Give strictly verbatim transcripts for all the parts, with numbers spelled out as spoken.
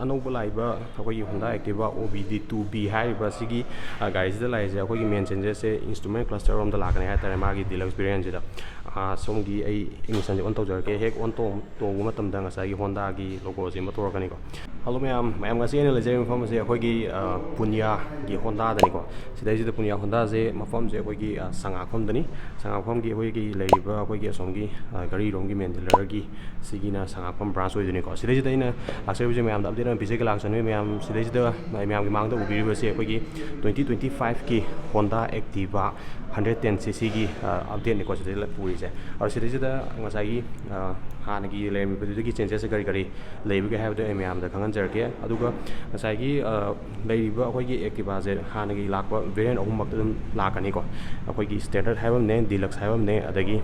ꯑꯅꯧꯕ ꯂꯥꯛꯏꯕ ꯑꯩꯈꯣꯏꯒꯤ Honda Activa O B D two B ꯍꯥꯏꯔꯤꯕ ꯁꯤꯒꯤ, ꯑ, ꯒꯥꯔꯤꯁꯤꯗ ꯂꯥꯛꯏꯁꯦ, ꯑꯩꯈꯣꯏꯒꯤ main changesꯁꯦ instrument cluster ꯔꯣꯝꯗ ꯂꯥꯛꯀꯅꯤ ꯍꯥꯏꯇꯥꯔꯦ, ꯃꯥꯒꯤ deluxe variantꯁꯤꯗ꯫ ꯑ, ꯁꯣꯝꯒꯤ ꯑꯩ ignitionꯁꯦ on ꯇꯧꯖꯔꯛꯀꯦ꯫ ꯍꯦꯛ on ꯇꯧ-, ꯇꯧꯕ ꯃꯇꯝꯗ ꯉꯁꯥꯏꯒꯤ Hondaꯒꯤ logoꯁꯦ ꯑꯃ ꯊꯣꯔꯛꯀꯅꯤꯀꯣ꯫ Hello ꯃꯌꯥꯝ, ꯃꯌꯥꯝ, ꯉꯁꯤ ꯑꯩꯅ ꯂꯩꯖꯔꯤꯕ ꯃꯐꯝ ꯑꯁꯤ ꯑꯩꯈꯣꯏꯒꯤ, ꯑ, Punyaꯒꯤ Hondaꯗꯅꯤꯀꯣ꯫ ꯁꯤꯗꯩꯁꯤꯗ Punya Hondaꯁꯦ ꯃꯐꯝꯁꯦ ꯑꯩꯈꯣꯏꯒꯤ, ꯑ, ꯁꯉꯥꯛꯐꯝꯗꯅꯤ꯫ ꯁꯉꯥꯛꯐꯝꯒꯤ ꯑꯩꯈꯣꯏꯒꯤ ꯂꯩꯔꯤꯕ ꯑꯩꯈꯣꯏꯒꯤ ꯑꯁꯣꯝꯒꯤ, ꯑ, ꯘꯔꯤꯔꯣꯝꯒꯤ main dealerꯒꯤ ꯁꯤꯒꯤꯅ ꯁꯉꯥꯛꯐꯝ branch ꯑꯣꯏꯗꯣꯏꯅꯤꯀꯣ꯫ ꯁꯤꯗꯩꯁꯤꯗ ꯑꯩꯅ ꯂꯥꯛꯆꯔꯤꯕꯁꯦ ꯃꯌꯥꯝꯗ update ꯑꯃ ꯄꯤꯖꯒꯦ ꯂꯥꯛꯆꯔꯤꯕ ꯃꯌꯥꯝ꯫ ꯁꯤꯗꯩꯁꯤꯗ ꯃꯌꯥꯝꯒꯤ ꯃꯥꯡꯗ ꯎꯕꯤꯔꯤꯕꯁꯦ ꯑꯩꯈꯣꯏꯒꯤ twenty twenty fiveꯀꯤ Honda Activa hundred ten ccꯒꯤ, ꯑ, updateꯅꯤꯀꯣ ꯁꯤꯗꯩꯗ ꯄꯨꯔꯤꯁꯦ꯫ ꯑꯗꯣ ꯁꯤꯗꯩꯁꯤꯗ ꯉꯁꯥꯏꯒꯤ, ꯑ, ꯍꯥꯟꯅꯒꯤ ꯂꯩꯔꯝꯃꯤꯕꯗꯨꯗꯒꯤ changesꯁꯦ ꯀꯔꯤ ꯀꯔꯤ ꯂꯩꯕꯒꯦ ꯍꯥꯏꯕꯗꯣ ꯑꯩ ꯃꯌꯥꯝꯗ ꯈꯪꯍꯟꯖꯔꯛꯀꯦ꯫ ꯑꯗꯨꯒ ꯉꯁꯥꯏꯒꯤ, ꯑ, ꯂꯩꯔꯤꯕ ꯑꯩꯈꯣꯏꯒꯤ Activaꯁꯦ ꯍꯥꯟꯅꯒꯤ ꯂꯥꯛꯄ variant ꯑꯍꯨꯝꯃꯛꯇ ꯑꯗꯨꯝ ꯂꯥꯛꯀꯅꯤꯀꯣ꯫ ꯑꯩꯈꯣꯏꯒꯤ Standard ꯍꯥꯏꯕ ꯑꯃꯅꯦ, Deluxe ꯍꯥꯏꯕ ꯑꯃꯅꯦ, ꯑꯗꯒꯤ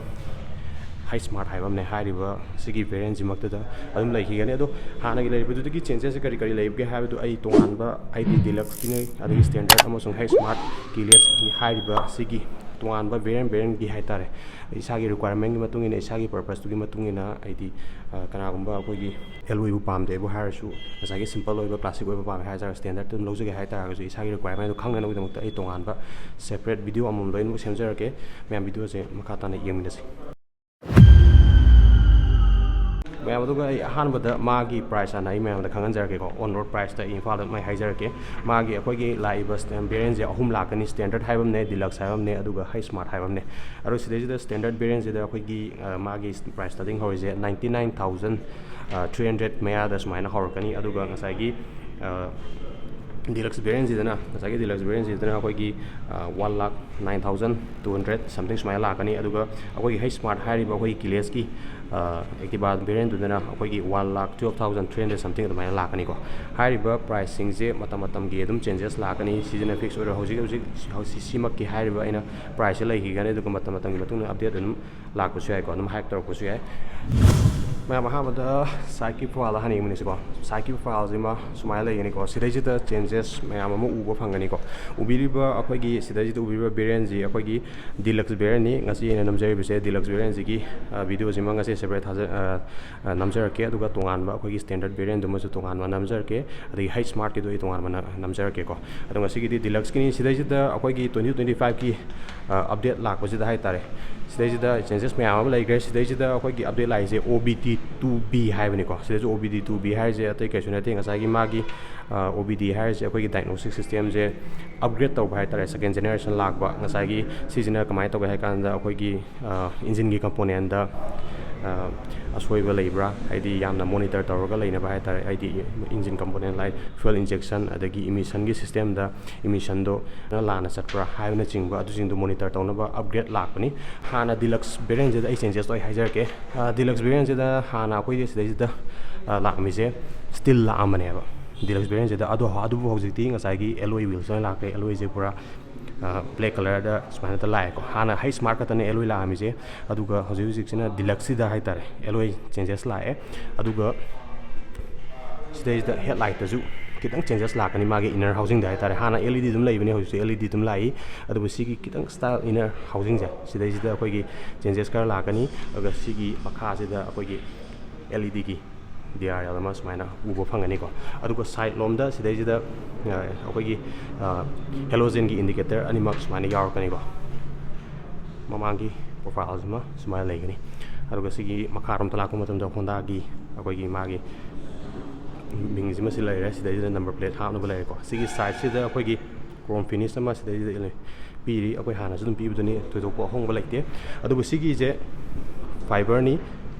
High Smart ꯍꯥꯏꯕ ꯑꯃꯅꯦ꯫ ꯍꯥꯏꯔꯤꯕ ꯁꯤꯒꯤ variantꯁꯤꯃꯛꯇꯗ ꯑꯗꯨꯝ ꯂꯩꯈꯤꯒꯅꯤ꯫ ꯑꯗꯣ ꯍꯥꯟꯅꯒꯤ ꯂꯩꯔꯤꯕꯗꯨꯗꯒꯤ changesꯁꯦ ꯀꯔꯤ ꯀꯔꯤ ꯂꯩꯕꯒꯦ ꯍꯥꯏꯕꯗꯨ ꯑꯩ ꯇꯣꯉꯥꯟꯕ, ꯍꯥꯏꯗꯤ Deluxeꯀꯤꯅꯦ, ꯑꯗꯒꯤ Standard ꯑꯃꯁꯨꯡ High Smart keyless ꯍꯥꯏꯔꯤꯕ ꯁꯤꯒꯤ ꯇꯣꯉꯥꯟꯕ variant variantꯀꯤ ꯍꯥꯏꯇꯥꯔꯦ, ꯏꯁꯥꯒꯤ requirementꯀꯤ ꯃꯇꯨꯡ ꯏꯟꯅ, ꯏꯁꯥꯒꯤ purposeꯇꯨꯒꯤ ꯃꯇꯨꯡ ꯏꯟꯅ, ꯍꯥꯏꯗꯤ, ꯑ, ꯀꯅꯥꯒꯨꯝꯕ ꯑꯩꯈꯣꯏꯒꯤ alloyꯕꯨ ꯄꯥꯝꯗꯦꯕꯨ ꯍꯥꯏꯔꯁꯨ, ꯉꯁꯥꯏꯒꯤ simple ꯑꯣꯏꯕ, classic ꯑꯣꯏꯕ ꯄꯥꯝꯃꯦ ꯍꯥꯏ ꯇꯥꯔꯒꯁꯨ, Standardꯇ ꯑꯗꯨꯝ ꯂꯧꯖꯒꯦ ꯍꯥꯏ ꯇꯥꯔꯒꯁꯨ, ꯏꯁꯥꯒꯤ requirementꯗꯨ ꯈꯪꯅꯅꯕꯒꯤꯗꯃꯛꯇ ꯑꯩ ꯇꯣꯉꯥꯟꯕ separate video ꯑꯃꯃꯝ ꯂꯣꯏꯅꯃꯛ ꯁꯦꯝꯖꯔꯛꯀꯦ꯫ ꯃꯌꯥꯝ videoꯁꯦ ꯃꯈꯥ ꯇꯥꯅ ꯌꯦꯡꯃꯤꯟꯅꯁꯤ꯫ ꯃꯌꯥꯝ, ꯑꯗꯨꯒ ꯑꯩ ꯑꯍꯥꯟꯕꯗ ꯃꯥꯒꯤ price ꯍꯥꯟꯅ ꯑꯩ ꯃꯌꯥꯝꯗ ꯈꯪꯍꯟꯖꯔꯛꯀꯦꯀꯣ꯫ On road priceꯇ ꯑꯩ ꯏꯝꯐꯥꯜꯗ ꯃꯩ ꯍꯥꯏꯖꯔꯛꯀꯦ꯫ ꯃꯥꯒꯤ ꯑꯩꯈꯣꯏꯒꯤ ꯂꯥꯛꯏꯕ st-, variantꯁꯦ ꯑꯍꯨꯝ ꯂꯥꯛꯀꯅꯤ, Standard ꯍꯥꯏꯕ ꯑꯃꯅꯦ, Deluxe ꯍꯥꯏꯕ ꯑꯃꯅꯦ, ꯑꯗꯨꯒ High Smart ꯍꯥꯏꯕ ꯑꯃꯅꯦ꯫ ꯑꯗꯣ ꯁꯤꯗꯩꯁꯤꯗ Standard variantꯁꯤꯗ ꯑꯩꯈꯣꯏꯒꯤ, ꯑ, ꯃꯥꯒꯤ price starting ꯍꯧꯔꯤꯁꯦ ninety nine thousand, ꯑ, three hundred ꯃꯌꯥꯗ ꯁꯨꯃꯥꯏꯅ ꯍꯧꯔꯛꯀꯅꯤ꯫ ꯑꯗꯨꯒ ꯉꯁꯥꯏꯒꯤ, ꯑ, Deluxe variantꯁꯤꯗꯅ, ꯉꯁꯥꯏꯒꯤ Deluxe variantꯁꯤꯗꯅ ꯑꯩꯈꯣꯏꯒꯤ, ꯑ, one lakh nine thousand two hundred something ꯁꯨꯃꯥꯏꯅ ꯂꯥꯛꯀꯅꯤ꯫ ꯑꯗꯨꯒ ꯑꯩꯈꯣꯏꯒꯤ High Smart ꯍꯥꯏꯔꯤꯕ ꯑꯩꯈꯣꯏꯒꯤ keylessꯀꯤ, ꯑ, Activa variantꯇꯨꯗꯅ ꯑꯩꯈꯣꯏꯒꯤ one lakh twelve thousand three hundred something ꯑꯗꯨꯃꯥꯏꯅ ꯂꯥꯛꯀꯅꯤꯀꯣ꯫ ꯍꯥꯏꯔꯤꯕ priceꯁꯤꯡꯁꯦ ꯃꯇꯝ ꯃꯇꯝꯒꯤ ꯑꯗꯨꯝ changes ꯂꯥꯛꯀꯅꯤ꯫ ꯁꯤꯖꯟꯅ fix ꯑꯣꯏꯔꯣꯏ꯫ ꯍꯧꯖꯤꯛ ꯍꯧꯖꯤꯛ, ꯍꯧꯖꯤꯛ ꯁꯤꯃꯛꯀꯤ ꯍꯥꯏꯔꯤꯕ ꯑꯩꯅ priceꯁꯦ ꯂꯩꯈꯤꯒꯅꯤ, ꯑꯗꯨꯒ ꯃꯇꯝ ꯃꯇꯝꯒꯤ ꯃꯇꯨꯡ ꯏꯟꯅ update ꯑꯗꯨꯝ ꯂꯥꯛꯄꯁꯨ ꯌꯥꯏꯀꯣ, ꯑꯗꯨꯝ hike ꯇꯧꯔꯛꯄꯁꯨ ꯌꯥꯏ꯫ ꯃꯌꯥꯝ ꯑꯍꯥꯟꯕꯗ ꯁꯥꯏꯠꯀꯤ ꯄ꯭ꯔꯣꯐꯥꯏꯜꯗ ꯍꯥꯟꯅ ꯌꯦꯡꯕꯅꯤꯁꯤꯀꯣ꯫ ꯁꯥꯏꯠꯀꯤ ꯄ꯭ꯔꯣꯐꯥꯏꯜꯁꯤꯃ ꯁꯨꯃꯥꯏꯅ ꯂꯩꯒꯅꯤꯀꯣ꯫ ꯁꯤꯗꯩꯁꯤꯗ ꯆꯦꯟꯖꯦꯁ ꯃꯌꯥꯝ ꯑꯃ ꯎꯕ ꯐꯪꯒꯅꯤꯀꯣ꯫ ꯎꯕꯤꯔꯤꯕ ꯑꯩꯈꯣꯏꯒꯤ, ꯁꯤꯗꯩꯁꯤꯗ ꯎꯕꯤꯔꯤꯕ ꯕꯦꯔꯤꯌꯟꯁꯤ ꯑꯩꯈꯣꯏꯒꯤ ꯗꯤꯂꯛꯁ ꯕꯦꯔꯤꯌꯟꯅꯤ꯫ ꯉꯁꯤ ꯑꯩꯅ ꯅꯝꯖꯔꯤꯕꯁꯦ ꯗꯤꯂꯛꯁ ꯕꯦꯔꯤꯌꯟꯁꯤꯒꯤ ꯚꯤꯗꯤꯑꯣꯁꯤꯃ ꯉꯁꯤ ꯁꯦꯄꯔꯦꯠ ꯊꯥꯖ ꯑ, ꯑ, ꯅꯝꯖꯔꯛꯀꯦ꯫ ꯑꯗꯨꯒ ꯇꯣꯉꯥꯟꯕ ꯑꯩꯈꯣꯏꯒꯤ ꯁ꯭ꯇꯦꯟꯗꯔꯠ ꯕꯦꯔꯤꯌꯟꯗꯨꯃꯁꯨ ꯇꯣꯉꯥꯟꯕ ꯅꯝꯖꯔꯛꯀꯦ꯫ ꯑꯗꯒꯤ ꯍꯩꯆ ꯁ꯭ꯃꯥꯔꯠꯀꯤꯗꯣ ꯑꯩ ꯇꯣꯉꯥꯟꯕ ꯅꯝꯖꯔꯛꯀꯦꯀꯣ꯫ ꯑꯗꯣ ꯉꯁꯤꯒꯤꯗꯤ ꯗꯤꯂꯛꯁꯀꯤꯅꯤ꯫ ꯁꯤꯗꯩꯁꯤꯗ ꯑꯩꯈꯣꯏꯒꯤ ꯇ꯭ꯋꯦꯟꯇꯤ ꯇ꯭ꯋꯦꯟꯇꯤ ꯐꯥꯏꯚꯀꯤ ꯑꯞꯗꯦꯠ ꯂꯥꯛꯄꯁꯤꯗ ꯍꯥꯏꯇꯥꯔꯦ, ꯁꯤꯗꯩꯁꯤꯗ ꯆꯦꯟꯖꯦꯁ ꯃꯌꯥꯝ ꯑꯃ ꯂꯩꯈ꯭ꯔꯦ꯫ ꯁꯤꯗꯩꯁꯤꯗ ꯑꯩꯈꯣꯏꯒꯤ ꯑꯞꯗꯦꯠ ꯂꯥꯛꯏꯁꯦ ꯑꯣ ꯕꯤ ꯗꯤ ꯇꯨ ꯕꯤ ꯍꯥꯏꯕꯅꯤꯀꯣ꯫ ꯁꯤꯗꯁꯨ ꯑꯣ ꯕꯤ ꯗꯤ ꯇꯨ ꯕꯤ ꯍꯥꯏꯔꯤꯁꯦ ꯑꯇꯩ ꯀꯩꯁꯨ ꯅꯠꯇꯦ, ꯉꯁꯥꯏꯒꯤ ꯃꯥꯒꯤ ꯑꯣ ꯕꯤ ꯗꯤ ꯍꯥꯏꯔꯤꯁꯦ ꯑꯩꯈꯣꯏꯒꯤ ꯗꯥꯏꯒꯅꯣꯁꯇꯤꯛ ꯁꯤꯁꯇꯦꯝꯁꯦ ꯑꯞꯒ꯭ꯔꯦꯗ ꯇꯧꯕ ꯍꯥꯏꯇꯥꯔꯦ꯫ ꯁꯦꯀꯦꯟ ꯖꯦꯅꯦꯔꯦꯁꯟ ꯂꯥꯛꯄ, ꯉꯁꯥꯏꯒꯤ ꯁꯤꯁꯤꯅ ꯀꯃꯥꯏꯅ ꯇꯧꯒꯦ ꯍꯥꯏ ꯀꯥꯟꯗ ꯑꯩꯈꯣꯏꯒꯤ ꯏꯟꯖꯤꯟꯒꯤ ꯀꯝꯄꯣꯅꯦꯟꯗ ꯑꯁꯣꯏꯕ ꯂꯩꯕ꯭ꯔꯥ, ꯍꯥꯏꯗꯤ ꯌꯥꯝꯅ ꯃꯣꯅꯤꯇꯔ ꯇꯧꯔꯒ ꯂꯩꯅꯕ ꯍꯥꯏꯇꯥꯔꯦ꯫ ꯍꯥꯏꯗꯤ engine component like fuel injection, ꯑꯗꯒꯤ ꯏꯃꯤꯁꯟꯒꯤ ꯁꯤꯁꯇꯦꯝꯗ ꯏꯃꯤꯁꯟꯗꯣ ꯂꯥꯟꯅ ꯆꯠꯄ꯭ꯔꯥ ꯍꯥꯏꯕꯅꯆꯤꯡꯕ, ꯑꯗꯨꯁꯤꯡꯗꯣ ꯃꯣꯅꯤꯇꯔ ꯇꯧꯅꯕ ꯑꯞꯒ꯭ꯔꯦꯗ ꯂꯥꯛꯄꯅꯤ꯫ ꯍꯥꯟꯅ ꯗꯤꯂꯛꯁ ꯕꯦꯔꯤꯌꯟꯁꯤꯗ ꯑꯩ ꯆꯦꯟꯖꯦꯁꯇꯣ ꯑꯩ ꯍꯥꯏꯖꯔꯛꯀꯦ꯫ ꯗꯤꯂꯛꯁ ꯕꯦꯔꯤꯌꯟꯁꯤꯗ ꯍꯥꯟꯅ ꯑꯩꯈꯣꯏꯒꯤ ꯁꯤꯗꯩꯁꯤꯗ ꯂꯥꯛꯑꯝꯃꯤꯁꯦ ꯁ꯭ꯇꯤꯜ ꯂꯥꯛꯑꯝꯕꯅꯦꯕ ꯗꯤꯂꯛꯁ ꯕꯦꯔꯤꯌꯟꯁꯤꯗ꯫ ꯑꯗꯣ ꯑꯗꯨꯕꯨ ꯍꯧꯖꯤꯛꯇꯤ ꯉꯁꯥꯏꯒꯤ ꯑꯦꯂꯣꯏ ꯋꯤꯜꯁ ꯑꯣꯏꯅ ꯂꯥꯛꯈ꯭ꯔꯦ꯫ ꯑꯦꯂꯣꯏꯁꯦ ꯄꯨꯔꯥ ꯕ꯭ꯂꯦꯛ ꯀꯂꯔꯗ ꯁꯨꯃꯥꯏꯅ ꯂꯥꯛꯑꯦꯀꯣ꯫ ꯍꯥꯟꯅ ꯍꯩꯆ ꯁ꯭ꯃꯥꯔꯠ ꯈꯛꯇꯅꯦ ꯑꯦꯂꯣꯏ ꯂꯥꯛꯑꯝꯃꯤꯁꯦ, ꯑꯗꯨꯒ ꯍꯧꯖꯤꯛ ꯍꯧꯖꯤꯛꯁꯤꯅ ꯗꯤꯂꯛꯁꯁꯤꯗ ꯍꯥꯏꯇꯥꯔꯦ ꯑꯦꯂꯣꯏ ꯆꯦꯟꯖꯦꯁ ꯂꯥꯛꯑꯦ꯫ ꯑꯗꯨꯒ ꯁꯤꯗꯩꯁꯤꯗ ꯍꯦꯠꯂꯥꯏꯠꯇꯁꯨ ꯈꯤꯇꯪ ꯆꯦꯟꯖꯦꯁ ꯂꯥꯛꯀꯅꯤ ꯃꯥꯒꯤ ꯏꯅꯔ ꯍꯥꯎꯁꯤꯡꯗ ꯍꯥꯏꯇꯥꯔꯦ꯫ ꯍꯥꯟꯅ ꯑꯦꯜ ꯏ ꯗꯤ ꯑꯗꯨꯝ ꯂꯩꯕꯅꯦ, ꯍꯧꯖꯤꯛꯁꯨ ꯑꯦꯜ ꯏ ꯗꯤ ꯑꯗꯨꯝ ꯂꯥꯛꯏ꯫ ꯑꯗꯨꯕꯨ ꯁꯤꯒꯤ ꯈꯤꯇꯪ ꯁ꯭ꯇꯥꯏꯜ ꯏꯅꯔ ꯍꯥꯎꯁꯤꯡꯁꯦ ꯁꯤꯗꯩꯁꯤꯗ ꯑꯩꯈꯣꯏꯒꯤ ꯆꯦꯟꯖꯦꯁ ꯈꯔ ꯂꯥꯛꯀꯅꯤ꯫ ꯑꯗꯨꯒ ꯁꯤꯒꯤ ꯃꯈꯥꯁꯤꯗ ꯑꯩꯈꯣꯏꯒꯤ ꯑꯦꯜ ꯏ ꯗꯤꯒꯤ ꯗꯤ ꯑꯥꯔ ꯑꯦꯜ ꯑꯃ ꯁꯨꯃꯥꯏꯅ ꯎꯕ ꯐꯪꯒꯅꯤꯀꯣ꯫ ꯑꯗꯨꯒ ꯁꯥꯏꯠ ꯂꯣꯝꯗ ꯁꯤꯗꯩꯁꯤꯗ ꯑꯩꯈꯣꯏꯒꯤ ꯍꯦꯂꯣꯖꯦꯟꯒꯤ ꯏꯟꯗꯤꯀꯦꯇꯔ ꯑꯅꯤꯃꯛ ꯁꯨꯃꯥꯏꯅ ꯌꯥꯎꯔꯛꯀꯅꯤꯀꯣ꯫ ꯃꯃꯥꯡꯒꯤ ꯄ꯭ꯔꯣꯐꯥꯏꯜꯁꯤꯃ ꯁꯨꯃꯥꯏꯅ ꯂꯩꯒꯅꯤ꯫ ꯑꯗꯨꯒ ꯁꯤꯒꯤ ꯃꯈꯥꯔꯣꯝꯗ ꯂꯥꯛꯄ ꯃꯇꯝꯗ ꯍꯣꯟꯗꯥꯒꯤ ꯑꯩꯈꯣꯏꯒꯤ ꯃꯥꯒꯤ ꯃꯤꯡꯁꯤꯃ ꯁꯤ ꯂꯩꯔꯦ꯫ ꯁꯤꯗꯩꯁꯤꯗ ꯅꯝꯕꯔ ꯄ꯭ꯂꯦꯠ ꯍꯥꯞꯅꯕ ꯂꯩꯔꯦꯀꯣ꯫ ꯁꯤꯒꯤ ꯁꯥꯏꯠꯁꯤꯗ ꯑꯩꯈꯣꯏꯒꯤ ꯀ꯭ꯔꯣꯝ ꯐꯤꯅꯤꯁ ꯑꯃ ꯁꯤꯗꯩꯁꯤꯗ ꯄꯤꯔꯤ꯫ ꯑꯩꯈꯣꯏ ꯍꯥꯟꯅꯁꯨ ꯑꯗꯨꯝ ꯄꯤꯕꯗꯨꯅꯤ, ꯊꯣꯏꯗꯣꯛꯄ ꯑꯍꯣꯡꯕ ꯂꯩꯇꯦ꯫ ꯑꯗꯨꯕꯨ ꯁꯤꯒꯤꯁꯦ ꯐꯥꯏꯕꯔꯅꯤ,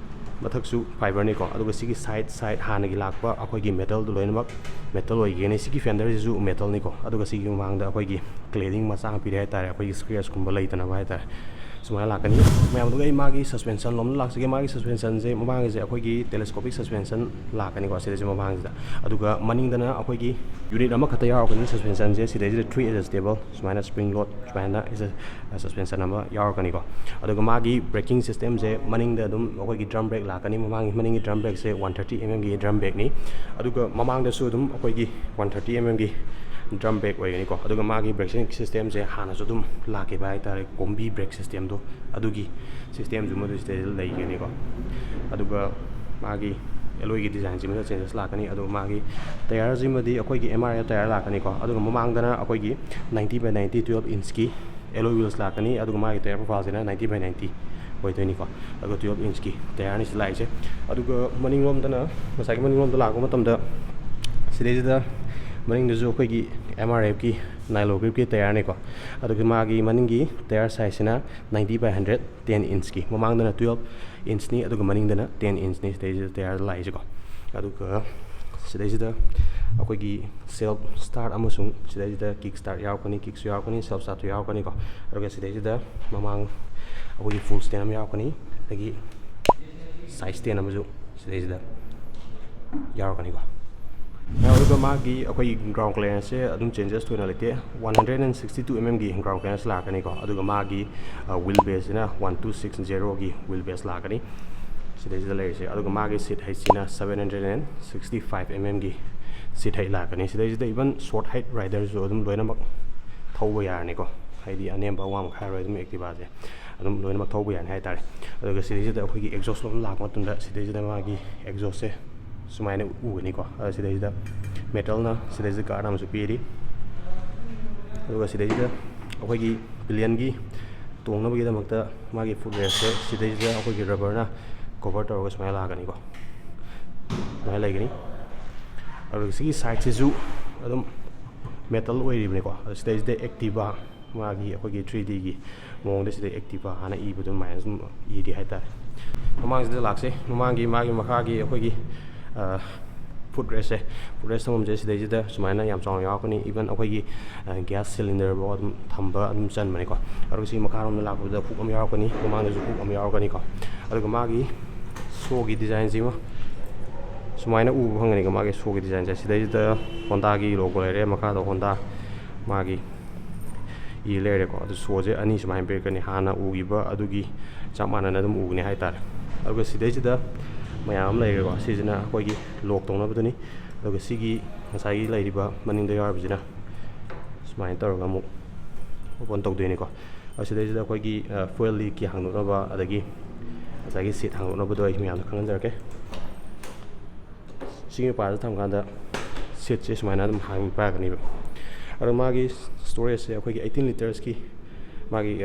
ꯃꯊꯛꯁꯨ ꯐꯥꯏꯕꯔꯅꯤꯀꯣ꯫ ꯑꯗꯨꯒ ꯁꯤꯒꯤ ꯁꯥꯏꯠ ꯁꯥꯏꯠ ꯍꯥꯟꯅꯒꯤ ꯂꯥꯛꯄ ꯑꯩꯈꯣꯏꯒꯤ ꯃꯦꯇꯜꯗꯣ ꯂꯣꯏꯅꯃꯛ ꯃꯦꯇꯜ ꯑꯣꯏꯒꯅꯤ꯫ ꯁꯤꯒꯤ ꯐꯦꯟꯗꯔꯁꯤꯁꯨ ꯃꯦꯇꯜꯅꯤꯀꯣ꯫ ꯑꯗꯨꯒ ꯁꯤꯒꯤ ꯃꯃꯥꯡꯗ ꯑꯩꯈꯣꯏꯒꯤ ꯀ꯭ꯂꯦꯗꯤꯡ ꯃꯆꯥ ꯑꯃ ꯄꯤꯔꯦ ꯍꯥꯏꯇꯥꯔꯦ, ꯑꯩꯈꯣꯏꯒꯤ ꯁ꯭ꯀ꯭ꯔꯦꯆꯀꯨꯝꯕ ꯂꯩꯇꯅꯕ ꯍꯥꯏꯇꯥꯔꯦ꯫ ꯁꯨꯃꯥꯏꯅ ꯂꯥꯛꯀꯅꯤ꯫ ꯃꯌꯥꯝ, ꯑꯗꯨꯒ ꯑꯩ ꯃꯥꯒꯤ ꯁꯁꯄꯦꯟꯁꯟ ꯂꯣꯝꯗ ꯂꯥꯛꯆꯒꯦ꯫ ꯃꯥꯒꯤ ꯁꯁꯄꯦꯟꯁꯟꯁꯦ ꯃꯃꯥꯡꯒꯤꯁꯦ ꯑꯩꯈꯣꯏꯒꯤ ꯇꯦꯂꯦꯁꯀꯣꯄꯤꯛ ꯁꯁꯄꯦꯟꯁꯟ ꯂꯥꯛꯀꯅꯤꯀꯣ, ꯁꯤꯗꯩꯁꯦ ꯃꯃꯥꯡꯁꯤꯗ꯫ ꯑꯗꯨꯒ ꯃꯅꯤꯡꯗꯅ ꯑꯩꯈꯣꯏꯒꯤ ꯌꯨꯅꯤꯠ ꯑꯃꯈꯛꯇ ꯌꯥꯎꯔꯛꯀꯅꯤ ꯁꯁꯄꯦꯟꯁꯟꯁꯦ꯫ ꯁꯤꯗꯩꯁꯤꯗ ꯊ꯭ꯔꯤ ꯑꯦꯗꯖꯁꯇꯦꯕꯜ ꯁꯨꯃꯥꯏꯅ ꯁ꯭ꯄ꯭ꯔꯤꯡ ꯂꯣꯗ ꯁꯨꯃꯥꯏꯅ ꯁꯁꯄꯦꯟꯁꯟ ꯑꯃ ꯌꯥꯎꯔꯛꯀꯅꯤꯀꯣ꯫ ꯑꯗꯨꯒ ꯃꯥꯒꯤ ꯕ꯭ꯔꯦꯀꯤꯡ ꯁꯤꯁꯇꯦꯝꯁꯦ ꯃꯅꯤꯡꯗ ꯑꯗꯨꯝ ꯑꯩꯈꯣꯏꯒꯤ ꯗ꯭ꯔꯝ ꯕ꯭ꯔꯦꯛ ꯂꯥꯛꯀꯅꯤ꯫ ꯃꯃꯥꯡꯒꯤ, ꯃꯅꯤꯡꯒꯤ ꯗ꯭ꯔꯝ ꯕ꯭ꯔꯦꯛꯁꯦ ꯋꯥꯟ ꯊꯥꯔꯇꯤ ꯑꯦꯝ ꯑꯦꯝꯒꯤ ꯗ꯭ꯔꯝ ꯕ꯭ꯔꯦꯛꯅꯤ꯫ ꯑꯗꯨꯒ ꯃꯃꯥꯡꯗꯁꯨ ꯑꯗꯨꯝ ꯑꯩꯈꯣꯏꯒꯤ ꯋꯥꯟ ꯊꯥꯔꯇꯤ ꯑꯦꯝ ꯑꯦꯝꯒꯤ ꯗ꯭ꯔꯝ ꯕ꯭ꯔꯦꯛ ꯑꯣꯏꯒꯅꯤꯀꯣ꯫ ꯑꯗꯨꯒ ꯃꯥꯒꯤ ꯕ꯭ꯔꯦꯀꯤꯡ ꯁꯤꯁꯇꯦꯝꯁꯦ ꯍꯥꯟꯅꯁꯨ ꯑꯗꯨꯝ ꯂꯥꯛꯈꯤꯕ ꯍꯥꯏꯇꯥꯔꯦ, ꯀꯣꯝꯕꯤ ꯕ꯭ꯔꯦꯛ ꯁꯤꯁꯇꯦꯝꯗꯣ, ꯑꯗꯨꯒꯤ ꯁꯤꯁꯇꯦꯝꯁꯨ ꯃꯗꯨ ꯁꯤꯗꯩꯗ ꯂꯩꯒꯅꯤꯀꯣ꯫ ꯑꯗꯨꯒ ꯃꯥꯒꯤ ꯑꯦꯂꯣꯏꯒꯤ ꯗꯤꯖꯥꯏꯟꯁꯤꯃꯗ ꯆꯦꯟꯖꯦꯁ ꯂꯥꯛꯀꯅꯤ꯫ ꯑꯗꯨꯒ ꯃꯥꯒꯤ ꯇꯌꯥꯔꯁꯤꯃꯗꯤ ꯑꯩꯈꯣꯏꯒꯤ ꯑꯦꯝ ꯑꯥꯔ ꯑꯦꯐ ꯇꯌꯥꯔ ꯂꯥꯛꯀꯅꯤꯀꯣ꯫ ꯑꯗꯨꯒ ꯃꯃꯥꯡꯗꯅ ꯑꯩꯈꯣꯏꯒꯤ ꯅꯥꯏꯟꯇꯤ ꯕꯥꯏ ꯅꯥꯏꯟꯇꯤ ꯇꯨꯌꯦꯜꯞ ꯏꯟꯁꯀꯤ ꯑꯦꯂꯣꯏ ꯋꯤꯜꯁ ꯂꯥꯛꯀꯅꯤ꯫ ꯑꯗꯨꯒ ꯃꯥꯒꯤ ꯇꯌꯥꯔ ꯄ꯭ꯔꯣꯐꯥꯏꯜꯁꯤꯅ ꯅꯥꯏꯟꯇꯤ ꯕꯥꯏ ꯅꯥꯏꯟꯇꯤ ꯑꯣꯏꯗꯣꯏꯅꯤꯀꯣ꯫ ꯑꯗꯨꯒ ꯇꯨꯌꯦꯜꯞ ꯏꯟꯁꯀꯤ ꯇꯌꯥꯔꯅꯤ ꯁꯤ ꯂꯥꯛꯏꯁꯦ꯫ ꯑꯗꯨꯒ ꯃꯅꯤꯡꯂꯣꯝꯗꯅ, ꯉꯁꯥꯏꯒꯤ ꯃꯅꯤꯡꯂꯣꯝꯗ ꯂꯥꯛꯄ ꯃꯇꯝꯗ ꯁꯤꯗꯩꯁꯤꯗ ꯃꯅꯤꯡꯗꯁꯨ ꯑꯩꯈꯣꯏꯒꯤ ꯑꯦꯝ ꯑꯥꯔ ꯑꯦꯐꯀꯤ ꯅꯥꯏꯂꯣ ꯒ꯭ꯔꯤꯞꯀꯤ ꯇꯌꯥꯔꯅꯤꯀꯣ꯫ ꯑꯗꯨꯒ ꯃꯥꯒꯤ ꯃꯅꯤꯡꯒꯤ ꯇꯌꯥꯔ ꯁꯥꯏꯖꯁꯤꯅ ꯅꯥꯏꯟꯇꯤ ꯕꯥꯏ ꯍꯟꯗ꯭ꯔꯦꯠ, ꯇꯦꯟ ꯏꯟꯁꯀꯤ, ꯃꯃꯥꯡꯗꯅ ꯇꯨꯌꯦꯜꯞ ꯏꯟꯁꯅꯤ, ꯑꯗꯨꯒ ꯃꯅꯤꯡꯗꯅ ꯇꯦꯟ ꯏꯟꯁꯅꯤ ꯁꯤꯗꯩꯁꯤꯗ ꯇꯌꯥꯔ ꯂꯥꯛꯏꯁꯦꯀꯣ꯫ ꯑꯗꯨꯒ ꯁꯤꯗꯩꯁꯤꯗ ꯑꯩꯈꯣꯏꯒꯤ ꯁꯦꯜꯐ ꯁ꯭ꯇꯥꯔꯠ ꯑꯃꯁꯨꯡ ꯁꯤꯗꯩꯁꯤꯗ ꯀꯤꯛ ꯁ꯭ꯇꯥꯔꯠ ꯌꯥꯎꯔꯛꯀꯅꯤ, ꯀꯤꯛꯁꯨ ꯌꯥꯎꯔꯛꯀꯅꯤ, ꯁꯦꯜꯐ ꯁ꯭ꯇꯥꯔꯠꯁꯨ ꯌꯥꯎꯔꯛꯀꯅꯤꯀꯣ꯫ ꯑꯗꯨꯒ ꯁꯤꯗꯩꯁꯤꯗ ꯃꯃꯥꯡ ꯑꯩꯈꯣꯏꯒꯤ ꯐꯨꯜ ꯁ꯭ꯇꯦꯟ ꯑꯃ ꯌꯥꯎꯔꯛꯀꯅꯤ, ꯑꯗꯒꯤ ꯁꯥꯏꯠ ꯁ꯭ꯇꯦꯟ ꯑꯃꯁꯨ ꯁꯤꯗꯩꯁꯤꯗ ꯌꯥꯎꯔꯛꯀꯅꯤꯀꯣ꯫ ꯑꯗꯨꯒ ꯃꯥꯒꯤ ꯑꯩꯈꯣꯏꯒꯤ ꯒ꯭ꯔꯥꯎꯟ ꯀ꯭ꯂꯤꯌꯔꯦꯟꯁꯁꯦ ꯑꯗꯨꯝ ꯆꯦꯟꯖꯦꯁ ꯊꯣꯏꯅ ꯂꯩꯇꯦ꯫ One hundred and sixty two M ꯑꯦꯝꯒꯤ ꯒ꯭ꯔꯥꯎꯟ ꯀ꯭ꯂꯤꯌꯔꯦꯟꯁ ꯂꯥꯛꯀꯅꯤꯀꯣ꯫ ꯑꯗꯨꯒ ꯃꯥꯒꯤ ꯋꯤꯜ ꯕꯦꯁꯁꯤꯅ ꯋꯥꯟ ꯇꯨ ꯁꯤꯛꯁ ꯖꯦꯔꯣꯒꯤ ꯋꯤꯜ ꯕꯦꯁ ꯂꯥꯛꯀꯅꯤ ꯁꯤꯗꯩꯁꯤꯗ ꯂꯩꯔꯤꯁꯦ꯫ ꯑꯗꯨꯒ ꯃꯥꯒꯤ ꯁꯤꯠ ꯍꯩꯠꯁꯤꯅ seven hundred and sixty five M ꯑꯦꯝꯒꯤ ꯁꯤꯠ ꯍꯩꯠ ꯂꯥꯛꯀꯅꯤ꯫ ꯁꯤꯗꯩꯁꯤꯗ ꯏꯚꯟ ꯁꯣꯔꯠ ꯍꯩꯠ ꯔꯥꯏꯗꯔꯁꯨ ꯑꯗꯨꯝ ꯂꯣꯏꯅꯃꯛ ꯊꯧꯕ ꯌꯥꯔꯅꯤꯀꯣ꯫ ꯍꯥꯏꯗꯤ ꯑꯅꯦꯝꯕ ꯑꯋꯥꯡꯕ ꯈꯥꯏꯔꯣꯏ, ꯑꯗꯨꯝ ꯑꯦꯛꯇꯤꯚꯥꯁꯦ ꯑꯗꯨꯝ ꯂꯣꯏꯅꯃꯛ ꯊꯧꯕ ꯌꯥꯅꯤ ꯍꯥꯏꯇꯥꯔꯦ꯫ ꯑꯗꯨꯒ ꯁꯤꯗꯩꯁꯤꯗ ꯑꯩꯈꯣꯏꯒꯤ ꯑꯦꯛꯖꯣꯁ ꯂꯣꯝ ꯂꯥꯛꯄ ꯃꯇꯝꯗ ꯁꯤꯗꯩꯁꯤꯗ ꯃꯥꯒꯤ ꯑꯦꯛꯖꯣꯁꯁꯦ ꯁꯨꯃꯥꯏꯅ ꯎꯒꯅꯤꯀꯣ꯫ ꯑꯗ ꯁꯤꯗꯩꯁꯤꯗ ꯃꯦꯇꯜꯅ ꯁꯤꯗꯩꯁꯤꯗ ꯒꯥꯔꯗ ꯑꯃꯁꯨ ꯄꯤꯔꯤ꯫ ꯑꯗꯨꯒ ꯁꯤꯗꯩꯁꯤꯗ ꯑꯩꯈꯣꯏꯒꯤ ꯄꯤꯂꯤꯌꯟꯒꯤ ꯇꯣꯡꯅꯕꯒꯤꯗꯃꯛꯇ ꯃꯥꯒꯤ ꯐꯨꯠ ꯔꯦꯁꯁꯦ ꯁꯤꯗꯩꯁꯤꯗ ꯑꯩꯈꯣꯏꯒꯤ ꯔꯕꯔꯅ ꯀꯣꯚꯔ ꯇꯧꯔꯒ ꯁꯨꯃꯥꯏꯅ ꯂꯥꯛꯀꯅꯤꯀꯣ, ꯁꯨꯃꯥꯏꯅ ꯂꯩꯒꯅꯤ꯫ ꯑꯗꯨꯒ ꯁꯤꯒꯤ ꯁꯥꯏꯠꯁꯤꯁꯨ ꯑꯗꯨꯝ ꯃꯦꯇꯜ ꯑꯣꯏꯔꯤꯕꯅꯤꯀꯣ꯫ ꯑꯗꯣ ꯁꯤꯗꯩꯁꯤꯗ ꯑꯦꯛꯇꯤꯚꯥ, ꯃꯥꯒꯤ ꯑꯩꯈꯣꯏꯒꯤ ꯊ꯭ꯔꯤ ꯗꯤꯒꯤ ꯃꯑꯣꯡꯗ ꯁꯤꯗ ꯑꯦꯛꯇꯤꯚꯥ ꯍꯥꯟꯅ ꯏꯕꯗꯣ ꯑꯗꯨꯃꯥꯏꯅ ꯁꯨꯝ ꯏꯔꯤ ꯍꯥꯏꯇꯥꯔꯦ꯫ ꯃꯃꯥꯡꯁꯤꯗ ꯂꯥꯛꯁꯦ꯫ ꯃꯃꯥꯡꯒꯤ ꯃꯥꯒꯤ ꯃꯈꯥꯒꯤ ꯑꯩꯈꯣꯏꯒꯤ, ꯑ, ꯐꯨꯠ ꯔꯦꯁꯁꯦ, ꯐꯨꯠ ꯔꯦꯁ ꯊꯝꯐꯝꯁꯦ ꯁꯤꯗꯩꯁꯤꯗ ꯁꯨꯃꯥꯏꯅ ꯌꯥꯝ ꯆꯥꯎꯅ ꯌꯥꯎꯔꯛꯀꯅꯤ꯫ Even ꯑꯩꯈꯣꯏꯒꯤ ꯒ꯭ꯌꯥꯁ ꯁꯤꯂꯤꯟꯗꯔꯐꯥꯎ ꯑꯗꯨꯝ ꯊꯝꯕ ꯑꯗꯨꯝ ꯆꯟꯕꯅꯤꯀꯣ꯫ ꯑꯗꯨꯒ ꯁꯤ ꯃꯈꯥꯔꯣꯝꯗ ꯂꯥꯛꯄꯗ ꯍꯨꯛ ꯑꯃ ꯌꯥꯎꯔꯛꯀꯅꯤ, ꯃꯃꯥꯡꯗꯁꯨ ꯍꯨꯛ ꯑꯃ ꯌꯥꯎꯔꯛꯀꯅꯤꯀꯣ꯫ ꯑꯗꯨꯒ ꯃꯥꯒꯤ ꯁꯣꯒꯤ ꯗꯤꯖꯥꯏꯟꯁꯤꯃ ꯁꯨꯃꯥꯏꯅ ꯎꯕ ꯐꯪꯒꯅꯤꯀꯣ꯫ ꯃꯥꯒꯤ ꯁꯣꯒꯤ ꯗꯤꯖꯥꯏꯟꯁꯦ ꯁꯤꯗꯩꯁꯤꯗ ꯍꯣꯟꯗꯥꯒꯤ ꯂꯣꯒꯣ ꯂꯩꯔꯦ, ꯃꯈꯥꯗ ꯍꯣꯟꯗꯥ ꯃꯥꯒꯤ ꯏ ꯂꯩꯔꯦꯀꯣ꯫ ꯑꯗꯨ ꯁꯣꯁꯦ ꯑꯅꯤ ꯁꯨꯃꯥꯏꯅ ꯄꯤꯔꯛꯀꯅꯤ꯫ ꯍꯥꯟꯅ ꯎꯈꯤꯕ ꯑꯗꯨꯒꯤ ꯆꯞ ꯃꯥꯟꯅꯅ ꯑꯗꯨꯝ ꯎꯒꯅꯤ ꯍꯥꯏꯇꯥꯔꯦ꯫ ꯑꯗꯨꯒ ꯁꯤꯗꯩꯁꯤꯗ ꯃꯌꯥꯝ ꯑꯃ ꯂꯩꯔꯦꯀꯣ꯫ ꯁꯤꯁꯤꯅ ꯑꯩꯈꯣꯏꯒꯤ ꯂꯣꯛ ꯇꯧꯅꯕꯗꯨꯅꯤ꯫ ꯑꯗꯨꯒ ꯁꯤꯒꯤ ꯉꯁꯥꯏꯒꯤ ꯂꯩꯔꯤꯕ ꯃꯅꯤꯡꯗ ꯌꯥꯎꯔꯤꯕꯁꯤꯅ ꯁꯨꯃꯥꯏꯅ ꯇꯧꯔꯒ ꯑꯃꯨꯛ ꯑꯣꯄꯟ ꯇꯧꯗꯣꯏꯅꯤꯀꯣ꯫ ꯑꯁꯤꯗꯩꯁꯤꯗ ꯑꯩꯈꯣꯏꯒꯤ ꯐꯨꯌꯦꯜ ꯂꯤꯛꯀꯤ ꯍꯥꯡꯗꯣꯛꯅꯕ, ꯑꯗꯒꯤ ꯉꯁꯥꯏꯒꯤ ꯁꯤꯠ ꯍꯥꯡꯗꯣꯛꯅꯕꯗꯣ ꯑꯩ ꯃꯌꯥꯝꯗ ꯈꯪꯍꯟꯖꯔꯛꯀꯦ꯫ ꯁꯤꯒꯤ ꯃꯄꯥꯁꯤꯗ ꯊꯝꯀꯥꯟꯗ ꯁꯤꯠꯁꯦ ꯁꯨꯃꯥꯏꯅ ꯑꯗꯨꯝ ꯍꯥꯡꯕ ꯄꯥꯏꯔꯛꯀꯅꯤꯕ꯫ ꯑꯗꯣ ꯃꯥꯒꯤ ꯁ꯭ꯇꯣꯔꯦꯖꯁꯦ ꯑꯩꯈꯣꯏꯒꯤ eighteen ꯂꯤꯇꯔꯁꯀꯤ ꯃꯥꯒꯤ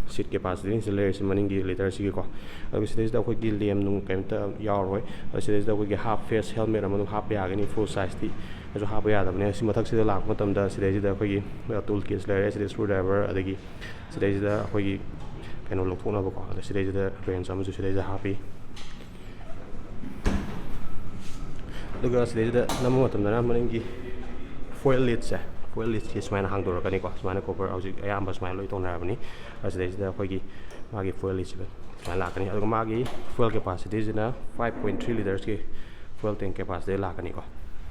ꯁꯤꯠ ꯀꯦꯄꯥꯁꯤꯇꯤꯅꯤ ꯁꯤꯗ ꯂꯩꯔꯤꯁꯦ, ꯃꯅꯤꯡꯒꯤ ꯂꯤꯇꯔꯁꯤꯒꯤꯀꯣ꯫ ꯑꯗꯨꯒ ꯁꯤꯗꯩꯁꯤꯗ ꯑꯩꯈꯣꯏꯒꯤ ꯂꯦꯝ ꯅꯨꯡ ꯀꯩꯝꯇ ꯌꯥꯎꯔꯣꯏ꯫ ꯑꯗꯣ ꯁꯤꯗꯩꯁꯤꯗ ꯑꯩꯈꯣꯏꯒꯤ ꯍꯥꯐ ꯐꯦꯁ ꯍꯦꯜꯃꯦꯠ ꯑꯃ ꯑꯗꯨꯝ ꯍꯥꯞꯄ ꯌꯥꯒꯅꯤ, ꯐꯨꯜ ꯁꯥꯏꯖꯇꯤ꯫ ꯑꯗꯨꯁꯨ ꯍꯥꯞꯄ ꯌꯥꯗꯕꯅꯦ꯫ ꯁꯤ ꯃꯊꯛꯁꯤꯗ ꯂꯥꯛꯄ ꯃꯇꯝꯗ ꯁꯤꯗꯩꯁꯤꯗ ꯑꯩꯈꯣꯏꯒꯤ ꯇꯨꯜ ꯀꯤꯠꯁ ꯂꯩꯔꯦ, ꯁꯤꯗꯩ ꯁ꯭ꯀ꯭ꯔꯨ ꯗ꯭ꯔꯥꯏꯚꯔ, ꯑꯗꯒꯤ ꯁꯤꯗꯩꯁꯤꯗ ꯑꯩꯈꯣꯏꯒꯤ ꯀꯩꯅꯣ ꯂꯧꯊꯣꯛꯅꯕꯀꯣ꯫ ꯑꯗꯣ ꯁꯤꯗꯩꯁꯤꯗ ꯔꯦꯟꯁ ꯑꯃꯁꯨ ꯁꯤꯗꯩꯁꯤꯗ ꯍꯥꯞꯄꯤ꯫ ꯑꯗꯨꯒ ꯁꯤꯗꯩꯁꯤꯗ ꯅꯝꯕ ꯃꯇꯝꯗꯅ ꯃꯅꯤꯡꯒꯤ ꯐꯣꯏꯜ ꯂꯤꯠꯁꯦ, ꯐꯣꯏꯜ ꯂꯤꯠꯁꯦ ꯁꯨꯃꯥꯏꯅ ꯍꯥꯡꯗꯣꯔꯛꯀꯅꯤꯀꯣ꯫ ꯁꯨꯃꯥꯏꯅ ꯀꯣꯕꯔ ꯍꯧꯖꯤꯛ ꯑꯌꯥꯝꯕ ꯁꯨꯃꯥꯏꯅ ꯂꯣꯏ ꯇꯧꯅꯔꯕꯅꯤ꯫ ꯑꯗ ꯁꯤꯗꯩꯁꯤꯗ ꯑꯩꯈꯣꯏꯒꯤ ꯃꯥꯒꯤ ꯐꯣꯏꯜ ꯂꯤꯠꯁꯤꯗ ꯁꯨꯃꯥꯏꯅ ꯂꯥꯛꯀꯅꯤ꯫ ꯑꯗꯨꯒ ꯃꯥꯒꯤ ꯐꯣꯏꯜ ꯀꯦꯄꯥꯁꯤꯇꯤꯁꯤꯅ five point three ꯂꯤꯇꯔꯁꯀꯤ ꯐꯣꯏꯜ ꯇꯦꯡ ꯀꯦꯄꯥꯁꯤꯇꯤ ꯂꯥꯛꯀꯅꯤꯀꯣ꯫